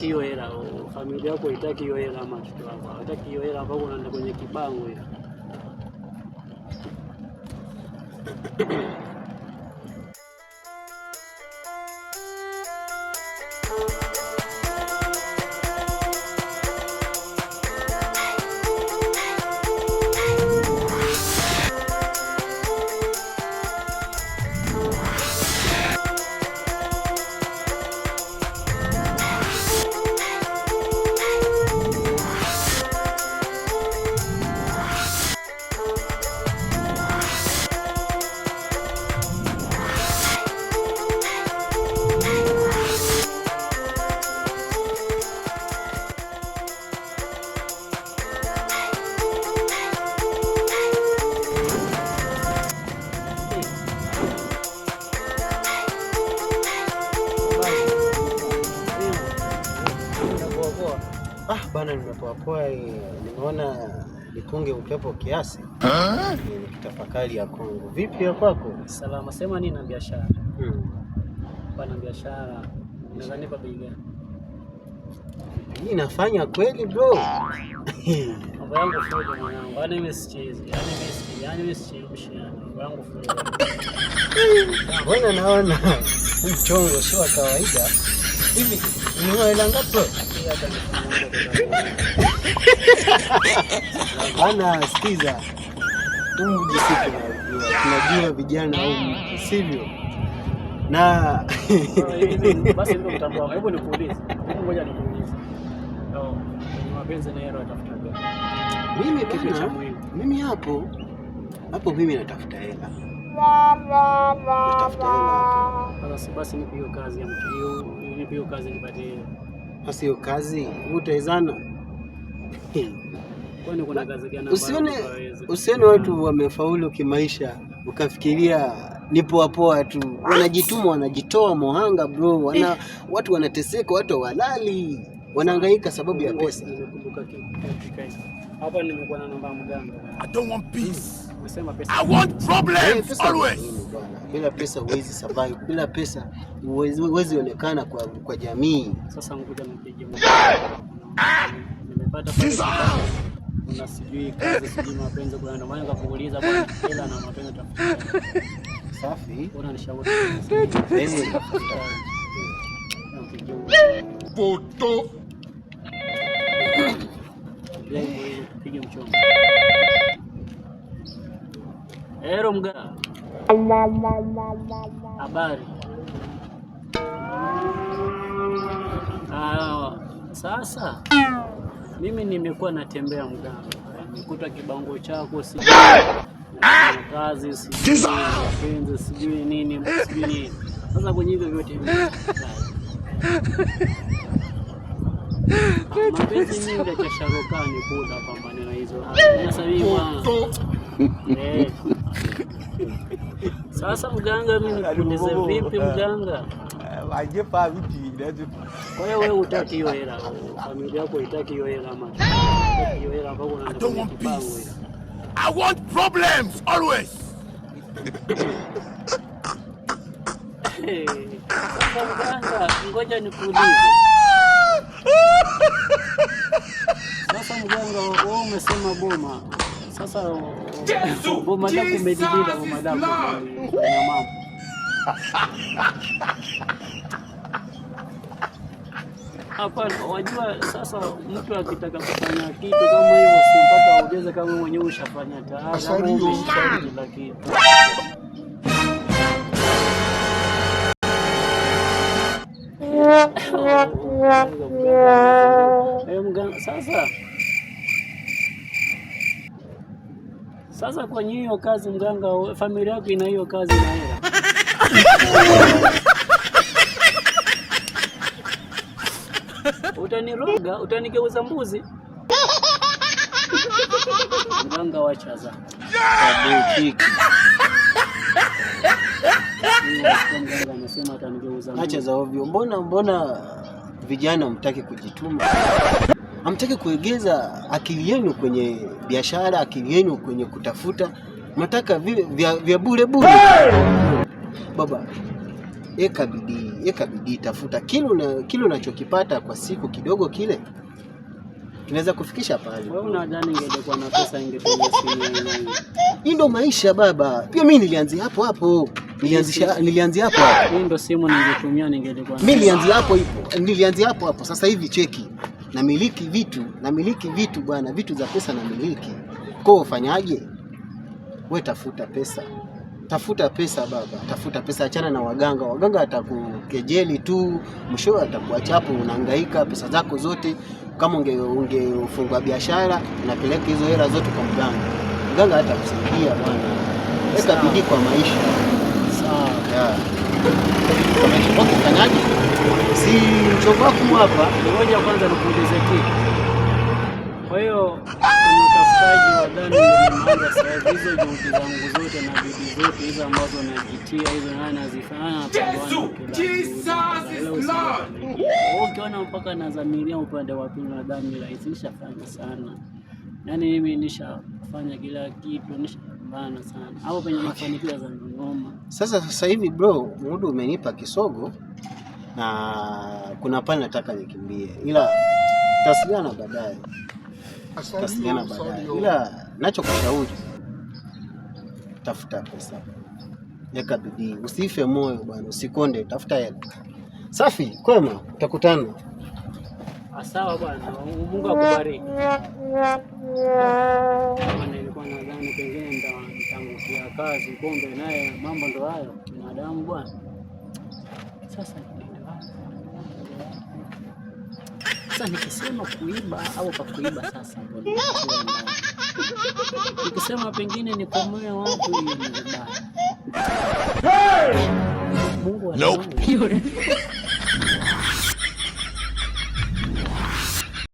Hiyo hela, familia yako haitaki hiyo hela, ama watoto wako hawataki hiyo hela, ambapo unaenda kwenye kibango hiyo. Ah, bana nimepoapoa, nimeona nipunge upepo kiasi nikitafakari ya Kongo. Vipi ya kwako? Salama. Sema nini na biashara? Bana biashara. Unaweza nipa bei gani? Hii nafanya kweli bro? Mambo yangu fujo mwanangu. Yaani mimi sichezi. Yaani mimi sichezi. Yaani mimi sichemshi yani. Mambo yangu fujo. Mbona naona mchongo sio wa kawaida. Hivi ni hela ngapi? Bana, sikiza. Huu mji si tunajua. Tunajua vijana huu mji, sivyo? Na basi ndio mtandao. Hebu nikuulize. Hebu ngoja nikuulize. Oh, mapenzi na hela utafuta gani? Mimi Kipi cha bana, muhimu? mimi hapo hapo mimi natafuta hela. Natafuta hela hapo. Sasa basi nipe hiyo kazi ya mtu. Hiyo nipe hiyo kazi nipate hela. Sasa hiyo kazi utawezana? Kwani kuna kazi gani ambayo Usione mtu hawezi? usione watu wamefaulu kimaisha ukafikiria ni poa poa tu. Wanajituma, wanajitoa mohanga bro. Watu wanateseka, watu hawalali, wanahangaika sababu ya pesa. Nimekumbuka kitu katika hapa, nimekuwa na namba ya mganga. I don't want peace. Umesema pesa. I want Eh, problems pesa ni always. muhimu bwana. Bila pesa huwezi survive. Bila pesa huwezi onekana kwa jamii. Sasa ngoja nipige mganga. Nimepata pale kibao. Kuna sijui kazi, sijui mapenzi, kuna ndio maana nikakuuliza bwana, hela na mapenzi tafuta. Safi. Unanishauri. Eh, Nampigia Photo. tupige mchongo. Hello mganga. Habari. Ah, sasa mimi nimekuwa natembea mganga, nimekuta kibango chako, sijui nafanya kazi, sijui mapenzi, sijui nini, sijui nini. Sasa kwenye hivyo vyote mimi mapenzi mingi cha sharukani kula pambane na hizo. Sasa mimi bwana. Eh. Sasa mganga, mimi nikuulize vipi mganga? Kwa hiyo wewe hutaki hiyo hela, familia yako haitaki hiyo hela ama hutaki hiyo hela ambapo I unaenda don't kwenye want kibango peace. hiyo. I want problems always. Hey, sasa mganga, ngoja nikuulize. Sasa mganga, wewe umesema boma. Sasa boma lako umelilinda, boma lako na mambo. Hapana, wajua sasa mtu akitaka kufanya kitu kama hivyo si mpaka aongeze kama mwenyewe ushafanya tayari ama umeshauri kila kitu. Eh, mganga, sasa kwenye hiyo kazi mganga, familia yako ina hiyo kazi na hela. Utaniroga, utanigeuza mbuzi. Mganga wacha za. Kabutiki. Mimi nasikia mganga amesema atanigeuza Acha mbuzi. za ovyo. Mbona vijana hamtaki kujituma? Hamtaki kuegeza akili yenu kwenye biashara, akili yenu kwenye kutafuta. Mnataka vile vya bure bure. Baba, Eka bidii, eka bidii, tafuta kile unachokipata kwa siku kidogo kile kinaweza kufikisha pale. Wewe unadhani ningelikuwa na pesa ningetumia simu ya aina hii? Hii ndo maisha baba. Pia mimi nilianzia hapo hapo. Nilianzia hapo hapo. Hii ndo simu ningetumia ningelikuwa na Mimi nilianzia hapo ipo. Nilianzia hapo hapo. Sasa hivi cheki. Namiliki vitu bwana, vitu za pesa namiliki. Kwa hiyo ufanyaje? We tafuta pesa. Tafuta pesa baba, tafuta pesa, achana na waganga. Waganga watakukejeli tu, mwishowe atakuacha hapo unahangaika pesa zako zote. Kama ungefungua biashara, unapeleka hizo hela zote kwa mganga. Mganga hatakusaidia bwana. Weka bidii kwa maisha. Sawa. Yeah. Weka bidii kwa maisha. Okay, fanyaje? Si mchongo wako hapa. Ngoja kwanza nikuulize kitu. Kwa hiyo kwenye utafutaji wa dhani ndio nimeanza sasa hivi, hizo juhudi zangu zote na bidii zote hizo ambazo najitia hizo nani nazifanya. Jesus is Lord. Ukiona mpaka nazamiria upande wa pili, nadhani rahisi, nishafanya sana. Yaani mimi nishafanya kila kitu, nishapambana sana. Hapo penye mafanikio za ngoma. Sasa hivi bro, muda umenipa kisogo na kuna pale nataka nikimbie, ila tutawasiliana baadaye, tutawasiliana baadaye, ila nachokushauri, tafuta pesa, weka bidii, usife moyo bwana, usikonde, tafuta hela. Safi, kwema, tutakutana. Sawa bwana, Mungu akubariki. Bwana, nilikuwa nadhani pengine nitaangukia kazi, kumbe naye mambo ndo hayo binadamu bwana. Sasa niende wapi? Sasa nikisema kuiba au pa kuiba sasa hapo nitakuwa mbaya. Nikisema pengine nikomoe watu, hiyo ni vibaya. Mungu Nope. anaona.